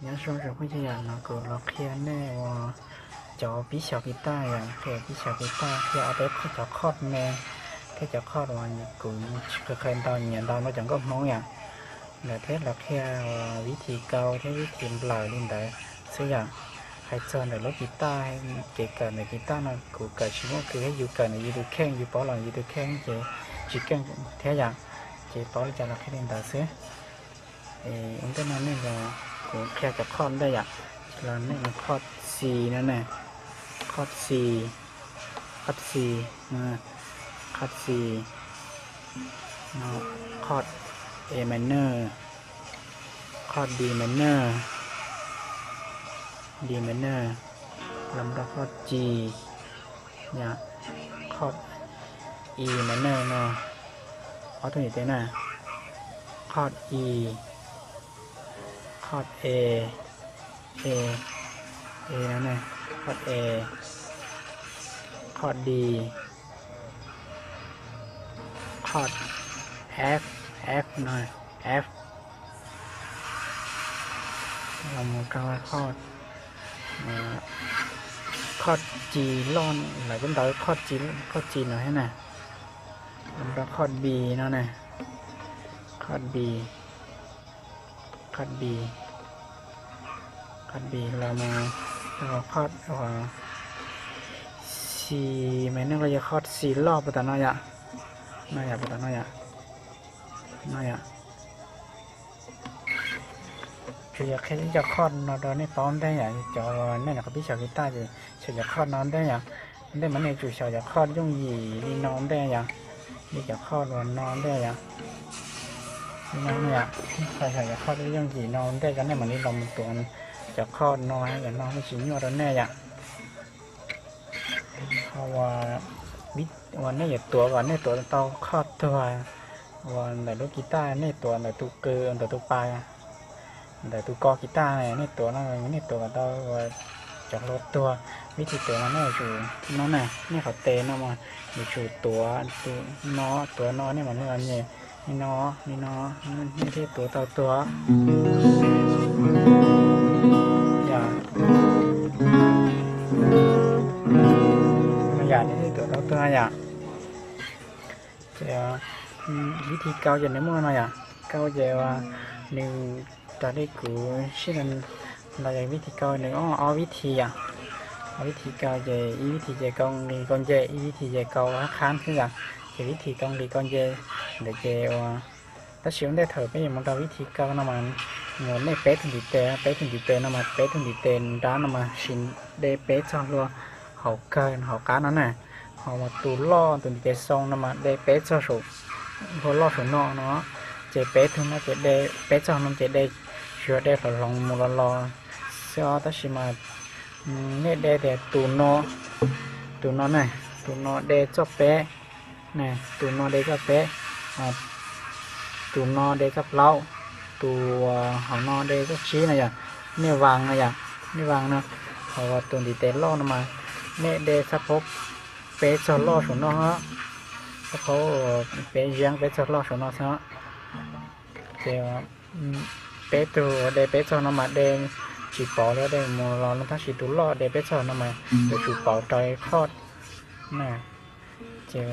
Nyob zoo tsoom phooj ywg, yam no kuv los qhia nej ua cov pib xyaw guitar yom, qhia pib xyaw guitar, qhia ob peb cov chord me thiab cov chord uas kuv qhia ntau, nyiam ntau rau cov nkauj Hmoob yom. Ntawd thiab los qhia ua vib thib kau thiab vib thib nplawm li ntawd xwb yom. Hais txog ntawm lub guitar, kev kawm ntawm guitar no kuv kawm tsis muaj kws thiab, yus kawm ntawm yus tus kheej, yus paub los yus tus kheej ces tsis keej thiab yom. Ces paub li cas los qhia li ntawd xwb. Ua ntej no nej, kuv qhia cov chord ntej yom. Los nej mus chord C no ne, chord C, chord C, chord C, chord A minor, chord D minor, D minor, los mus rau chord G, chord E minor no, ob tug yim tes na, chord E, chord A, A, A no ne, chord A, chord D, chord F, F no, F, los mus rau chord, chord G loj, lawv kuj ntawv chord G, chord G no thiab na, los mus rau chord B no ne, chord B, chord B, chord B los mus rau chord C minor los yog chord C loj puas tom no yom, no yom, puas tom no yom, no yom. Tsuas yog qhia ib co chord no rau nej paub ntej yom, cov nej nyuam qhuav pib xyaw guitar ces xyaw cov chord no ntej yom. Ntej mas nej yuav tsum xyaw cov chord yooj yim li no ntej yom, li cov chord uas no ntej yom. Li no yom, xyaw cov chord yooj yim no ntej, cov nej mam li los mus tuav cov chord no, cov no nej tsis nyuaj rau nej yom. Uas nej yuav tuav kom nej tuav tau chord tuag uas ntawm lub guitar, nej tuav ntawm tus qw, ntawm tus pas, ntawm tus ko guitar, nej tuav no, nej tuav kom tau uas cov hluas tuag. Vib thib tuav no nej yuav tsum, no na, nej qhov tes no mas yuav tsum tuav tus no, tuav no nej mam li los nyem li no, li no, nej thiaj tuav tau tuag. Yom, nej thiaj tuav tau tuag yom. Ces vib thib kau ces nws muaj no yom, kau ces nws raws li kuv sib, los yog vib thib kau nws ob vib thib yom. Ob vib thib kau ces ib vib thib ces kau nqis kau nce, ib vib thib ces kau hab qhab xwb yom. Ces vib thib kau nqis kau nce ntawd ces uas, tab sis ua ntej thaum peb yuav mus rau vib thib kau no mas, nej peb tug ntiv tes, peb tug ntiv tes no mas, peb tug ntiv tes nrab no mas sim de peb txog hlua hauv kawg hauv qab no na. Ho tus loj tus ntiv tes xoo no mas de peb txog saum, hlua loj saum no no. Ces peb tug no ces de peb txog no ces de, tsuas de hloov hloov mus los los xwb os. Tab sis mas nej de tias tus no, tus no ne, tus no de txoj peb, tus no de txoj peb, tus no de txoj plaub, tus hauv no de txoj tsib na yom. Nej vas no yom, nej vas no, ho tus ntiv tes loj no mas nej de txoj phaub peb txog loj saum no, txoj phaub peb zeeb peb txog loj saum no xwb. Ces peb tug de peb txog no mas de tsis pauv li, de mus los no, tab sis tus loj de peb txog no mas yuav tsum pauv rau qhov na. Ces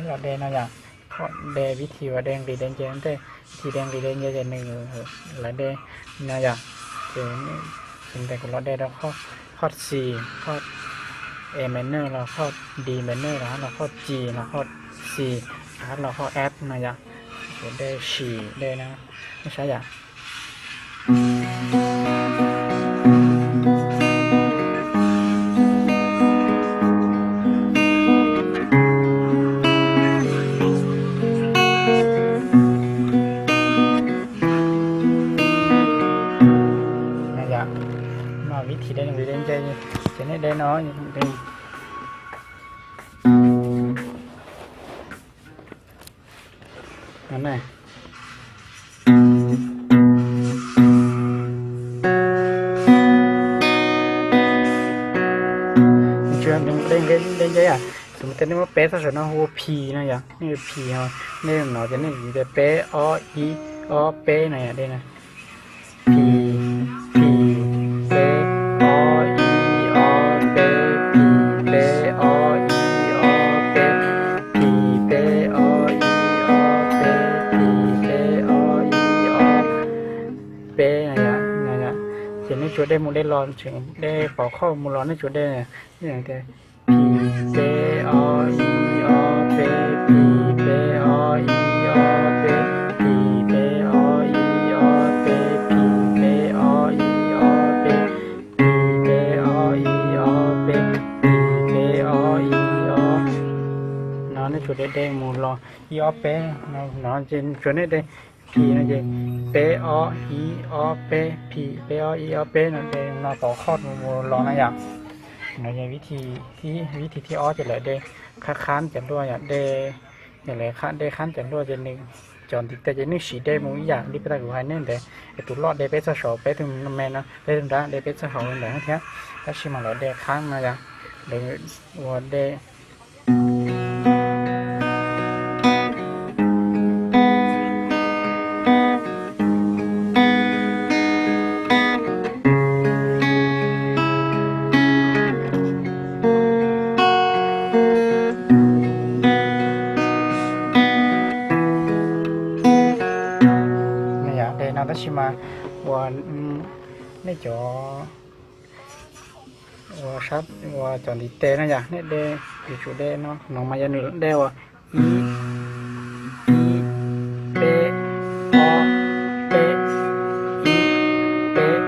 los de no yom, qhov de vib thib uas de nqis de nce ntej, vib thib de nqis de nce ces nws lawv de no yom. Ces ntawm kuv los de rau qhov C, qhov A minor los qhov D minor los qhov G los qhov C, los qhov F no yom. Ces de sim de no, nej saib yom. Yom, no vib thib de nqis de nce, ces nej de no. De nce yom, xws li tias nej muab peb txog saum no hu ua P no yom, nej hu P, ho nej no ces nej de peb ob ib ob peb no yom, de no. P, P, Nej tsuas de mus de los, tseem de pauv qhoj mus los nej tsuas de, phim peb ob ib ob peb, phim peb ob ib ob peb, phim peb ob ib ob peb, phim peb ob ib ob peb, phim peb ob ib ob peb, phim peb ob ib ob. No nej tsuas de de mus los ib ob peb no, no ces tsuas nej de phim no ces peb ob ib ob peb, phim peb ob ib ob peb no ces no pauv qhoj mus los no yom. No ces vib thi thib ob ces lawv de qhab qhab cov luaj yom, de, yog lawv de qhab cov luaj ces nws cov ntiv tes ces nej siv de mus ib yam li peb tas kuv hais nej ntawd, es tus loj de peb txog saud, peb tus me no, peb tus nrab de peb txog hauv ntawd thiab. Tab sis mas lawv de qhab no yom, lawv ua de de no tab sis mas ua nej cov ua sab ua cov ntiv tes no yom, nej de, yuav tsum de no, no mas yog nws de ua ib, ib, peb, ob, peb, ib, peb,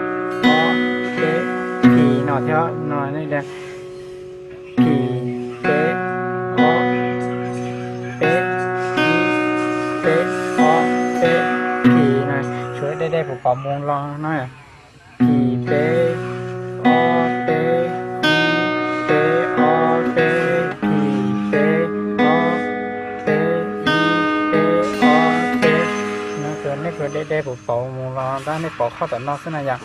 ob, peb, phim no thiab no, nej de phim peb, ob, peb, ib, peb, ob, peb, phim no, tsuas de de pauv pauv mus los no. Phim peb, ob, peb, ib, peb, ob, peb, phim peb, ob, peb, ib, peb, ob, peb. No nej tsuas de de pauv pauv mus los tab nej pauv qhoj tom no xwb na yom.